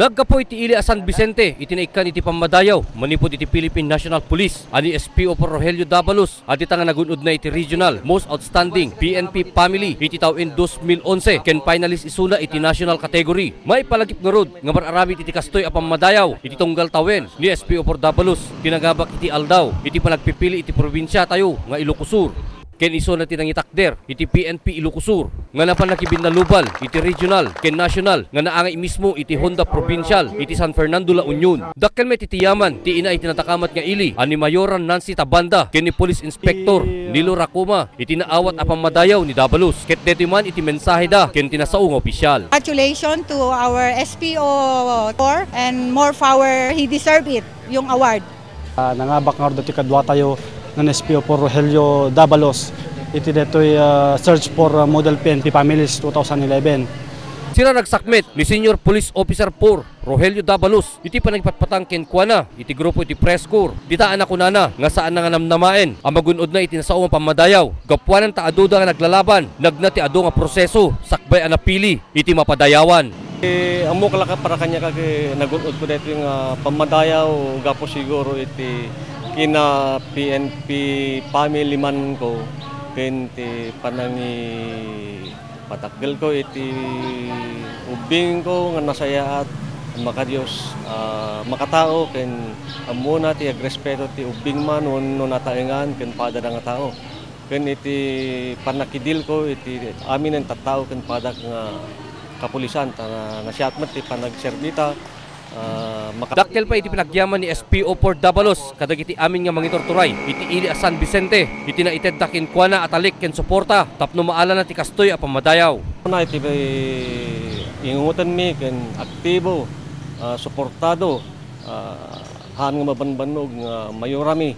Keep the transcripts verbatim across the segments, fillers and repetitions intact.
Naggapu iti ili a San Vicente iti naikkan iti pammadayaw manipud iti Philippine National Police a ni S P O four Rogelio Dabalos a dita nga nagun-odna iti Regional Most Outstanding P N P Family iti tawen dos mil onse ken finalist isuna iti national category. Maipalagip ngarud nga mar-aramid iti kastoy a pammadayaw iti tunggal tawen ni S P O four Dabalos ti nangabak iti aldaw iti panagpipili iti probinsiatayo nga Ilocos Sur. Ken isuna ti nangitakder iti P N P Ilocos Sur nga napan nakibinnalubal iti regional ken national nga naangay mismo iti Honda Provincial iti San Fernando, La Union. Dakkel met iti yaman ti ina iti nadakamat nga ili a ni Mayoran Nancy Tabanda ken ni Police Inspector Nilo Racoma iti naawat a pammadayaw ni Dabalos ket detoy man iti mensaheda ken ti nasao nga opisyal. Congratulations to our S P O four and more power, he deserve it, yung award. Ah, nangabak ngarud ti kaduatayo nga ni S P O four Rogelio Dabalos iti detoy, ah, Search for, ah, Model P N P Families two thousand eleven. Siraragsak met ni Senior Police Officer four Rogelio Dabalos iti panagpatpatang kenkuana iti grupo iti press corps. Dita a nakunana nga saanna nga namnamaen a magun-odna iti nasao nga pammadayaw gapuanan ta aduda nga naglalaban, nagna ti adu nga proseso sakbay a napili iti mapadayawan. Eh, ammok la ka para kaniak a nagun-odko daytoy nga pammadayaw gapu siguro iti kina P N P family man ko ken ti panangi- Patakkelko iti ubbingko nga nasayaat, makadios, ah, makatao, ken ammona ti agrespeto ti ubbingna wenno nataengan ken padana nga tao. Ken iti pannakidilko iti amin a tattao ken padak nga kapulisan, ta na-, nasayaat met ti panagserbita. Ah, maka- Dakkel pay iti panagyaman ni S P O four Dabalos kadagiti amin nga mangiturturay iti ili a San Vicente iti naitedda kenkuana a talek ken suporta tapno maalana ti kastoy a pammadayaw. Una iti ingutenmi ken aktibo, ah, suportado, ah, haan nga mabanbannog nga mayorami.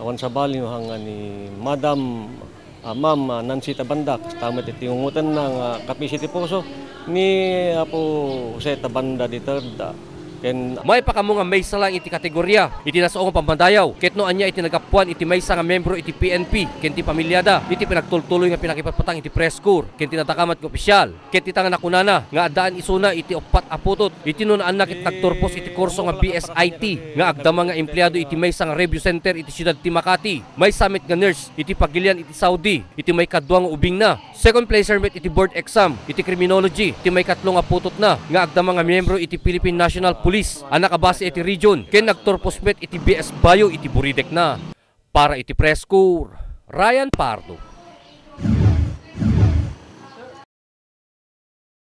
Awan sabali, hanggan ni Madam, ah, Ma'am, ah, Nancy Tabanda, kasta met iti ingutenna nga kapis iti puso ni Apo Jose Tabanda the third, ah, ken Maipakaammo nga maysa laeng iti kategoria iti nasao nga pammadayaw, ket no ania iti naggapuan iti maysa nga miyembro iti P N P ken ti pamiliada iti pinagtultuloy nga pinakipatpatang iti press corps ken ti nadakamat nga opisyal. Ket dita nga nakunana nga addaan isuna iti uppat a putot iti nunaanna ket nagturpos iti kurso nga B S I T nga agdama nga empleado iti maysa nga review center iti siudad ti Makati. Maysa met nga nurse iti pagilian iti Saudi iti maikadua nga ubingna. Second placer met iti board exam iti criminology ti maikatlo nga putotna nga agdama nga miyembro iti Philippine National Police a nakabase iti region ken nagturpos met iti B S Bio iti buridekna. Para iti press corps, Ryan Pardo.